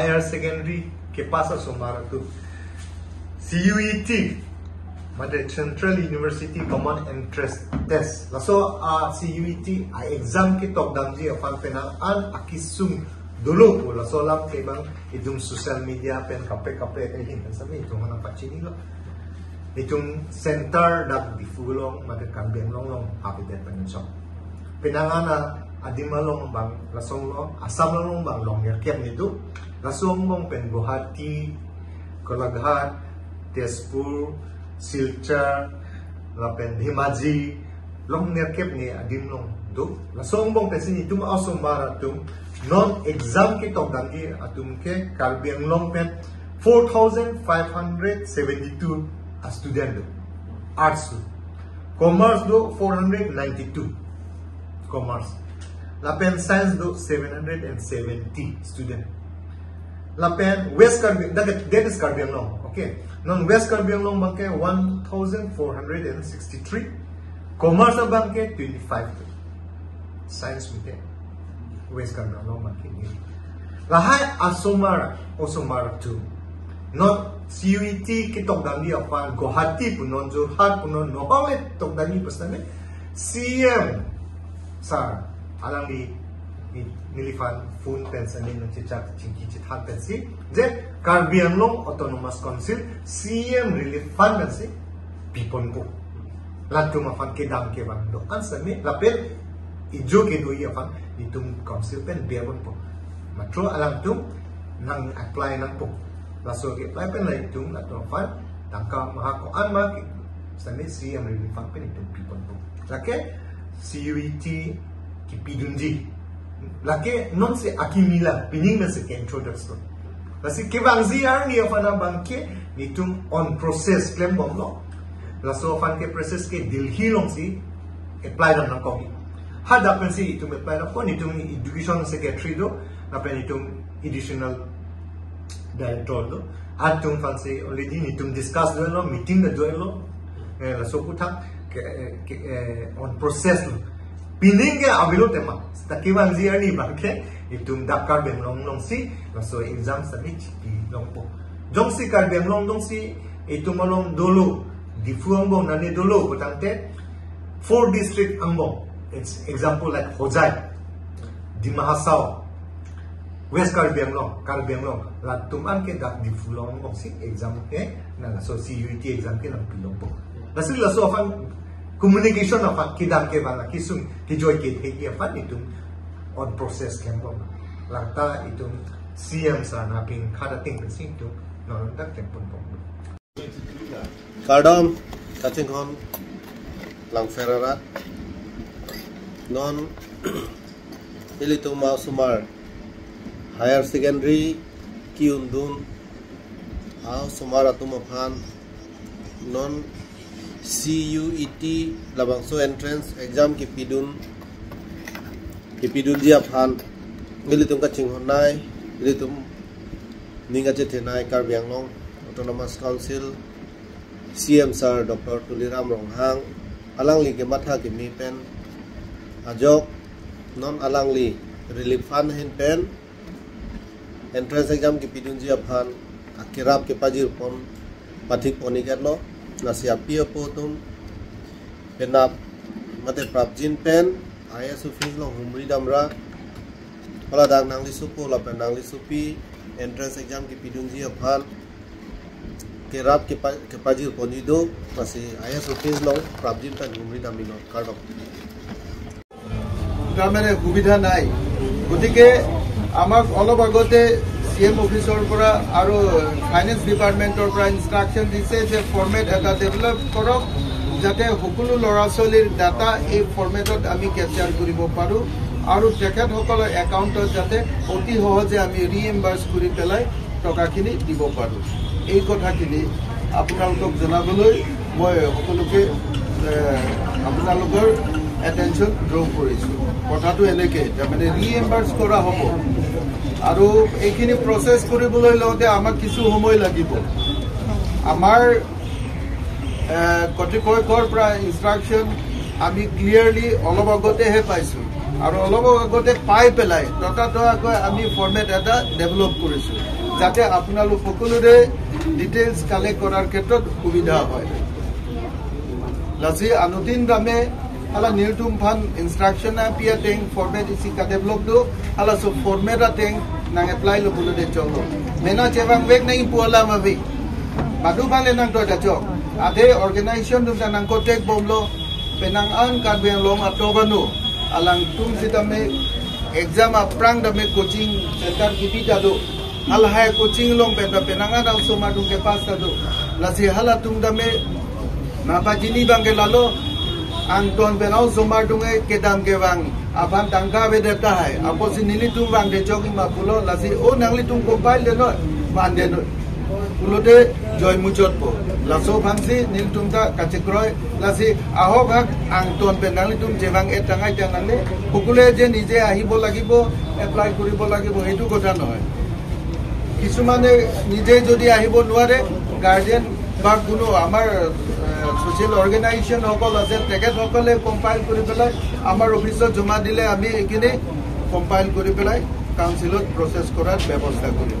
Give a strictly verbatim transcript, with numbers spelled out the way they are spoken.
Higher secondary kepass asomar atum C U E T, mate Central University Common Entrance Test, laso a C U E T a exam ketok damji aphan penang an akesung dolo pu laso alam ke bang itum social media pen kaprek kaprek ahin sami itum nangpachinilo. Itum center dak Diphu along mate Karbi Anglong along habitat pen chok. Penang an adim along bang lason along, Assam along bang long nerkep ni do. Laso angbong pen Guwahati, Golaghat, Tezpur, Silchar, lapen Dhemaji, long nerkep ni adim along do. Laso angbong pensi itum asomar atum non exam ketok damji atum ke Karbi Anglong pen four thousand five hundred seventy-two a student do. Arts do. Commerce do four hundred ninety-two. Commerce. Lapen science do seven hundred and seventy student. Lapen West Karbi, that, that is Karbi Anglong, okay. Non West Karbi Anglong abang ke one thousand four hundred and sixty-three. Commerce abang ke twenty-five. Science mite West Karbi Anglong abang ke ni. Lahai asomar, osomar atum non C U E T ketok damji aphan Guwahati punon, Jorhat punon, nohole tok damji pasane C M sir alangli ni, neliphan phone pen sani nangchechak chingki chethan pensi je Karbi Anglong Autonomous Council C M Relief Fund pensi piponpo. Latum aphan kedam kevang do-an sami lapen ijo kedo-i aphan itum council pen biaponpo. Matro alangtum nang apply nangpo. Laso ke apply pen la itum latum aphan tangka maha ko-an ma ke sami C M Relief Fund pen itum piponpo. Lake C U E T kepidunji. Lake nonsi akimi lang, pining nasi ke introduction. Lasi kevangji arni aphan abang ke netum on process klembomlo. Laso aphan ke process ke Delhi alongsi apply dam nangkok. Hadak pensi itum apply nangkok, netum education secretary do, lapen itum additional director do. Atum aphansi already netum discuss dolo, meeting dolo. Eh, laso aputhak ke, ke, eh, on process lo. Pining ke avelo tema. Seta kevangji arni abang ke itum dak Karbi Anglong alongsi laso exam sami chipi longpo. Jongsi Karbi Anglong alongsi itum along dolo, Diphu angbong nane dolo putangte four district angbong. It's example like Hojai, Dima Hasao, West Karbi Anglong, Karbi Anglong, latum an ke dak Diphu along angbongsi exam ke nang, laso C U E T exam ke nangpilongpo. Lasi laso aphan communication aphan kedam kevang akesung kejoi kethekji aphan itum on process klembom. Lata itum C M sir nangpingkhat ateng pensi itum non dak klempon pom. Kardom, kachinghon, Langpher arat. Non ilitum asomar higher secondary ki-undun asomar atum aphan non C U E T labangso entrance exam kepidun, kepidunji aphan ilitum kachinghonnei, ilitum ning kachethenei Karbi Anglong Autonomous Council C M sir Doctor Tuliram Ronghang, alangli kematha keme pen ajok non alangli relief fund ahin pen entrance exam kepidunji aphan akerap kepajirpon pathik pon-iketlo. Lasi api apo atum penap mate prapjin pen I A S office along humri damra, hala dak nangli sopo lapen nangli sopi entrance exam kepidunji aphan kerap kepa-, kepajirponji do, lasi I A S office along prapjin pen humri damlo. Kardom. তাৰমানে সুবিধা নাই। গতিকে আমাক অলপ আগতে C M অফিচৰ পৰা আৰু ফাইনেন্স ডিপাৰ্টমেণ্টৰ পৰা ইনষ্ট্ৰাকশ্যন দিছে যে ফৰ্মেট এটা ডেভেলপ কৰক, যাতে সকলো ল'ৰা ছোৱালীৰ ডাটা এই ফৰ্মেটত আমি কেপচাৰ কৰিব পাৰোঁ আৰু তেখেতসকলৰ একাউণ্টত যাতে অতি সহজে আমি ৰিএম্বাৰ্ছ কৰি পেলাই টকাখিনি দিব পাৰোঁ। এই কথাখিনি আপোনালোকক জনাবলৈ মই সকলোকে, এ, আপোনালোকৰ এটেনশ্যন ড্ৰ কৰিছোঁ। কথাটো এনেকে, তাৰমানে ৰিএম্বাৰ্ছ কৰা হ'ব আৰু এইখিনি প্ৰচেছ কৰিবলৈ লওঁতে আমাক কিছু সময় লাগিব। আমাৰ, এ, কৰ্তৃপক্ষৰ পৰা ইনষ্ট্ৰাকশ্যন আমি ক্লিয়াৰলি অলপ আগতেহে পাইছোঁ। আৰু অলপ আগতে পাই পেলাই ততাতৈয়াকৈ আমি ফৰ্মেট এটা ডেভেলপ কৰিছো, যাতে আপোনালোক সকলোৰে ডিটেইলছ কালেক্ট কৰাৰ ক্ষেত্ৰত সুবিধা হয়। Lasi anuttin tame hala nelitum aphan instruction nangpi ateng format isi kadevelop do, halaso format ateng nang-apply lo pulote choklo. Mena chevangvek nangji pu alam ave. Madu bang le nangtoi kachok. Athe organization atum ta nang contact bomlo, penang an Karbi Anglong atok anu alangtum sitame exam aphrang tame coaching center kipi ta do. Halahai coaching along pen ta penang an osomar atum kepass ta do. Lasi halatum tame nangpachini abang ke lalo, angton pen osomar atum ke kedam kevang aphan tangka avedet tahai. Apotsi nelitum vangde chokji ma pulo, lasi o nanglitum compile detnoi, vandenoi pulote joimuchotpo. Laso aphansi nelitum ta kachekroi, lasi ahok hak angton pen nanglitum chevang-et tangkai tang nangne, সকলোৱে যে নিজে আহিব লাগিব, এপ্লাই কৰিব লাগিব, সেইটো কথা নহয়। কিছুমানে নিজে যদি আহিব নোৱাৰে, গাৰ্ডিয়ান বা কোনো আমাৰ ছ'চিয়েল অৰ্গেনাইজেশ্যন সকল আছে, তেখেতসকলে কম্পাইল কৰি পেলাই আমাৰ অফিচত জমা দিলে আমি এইখিনি কম্পাইল কৰি পেলাই কাউন্সিলত প্ৰচেছ কৰাৰ ব্যৱস্থা কৰিম।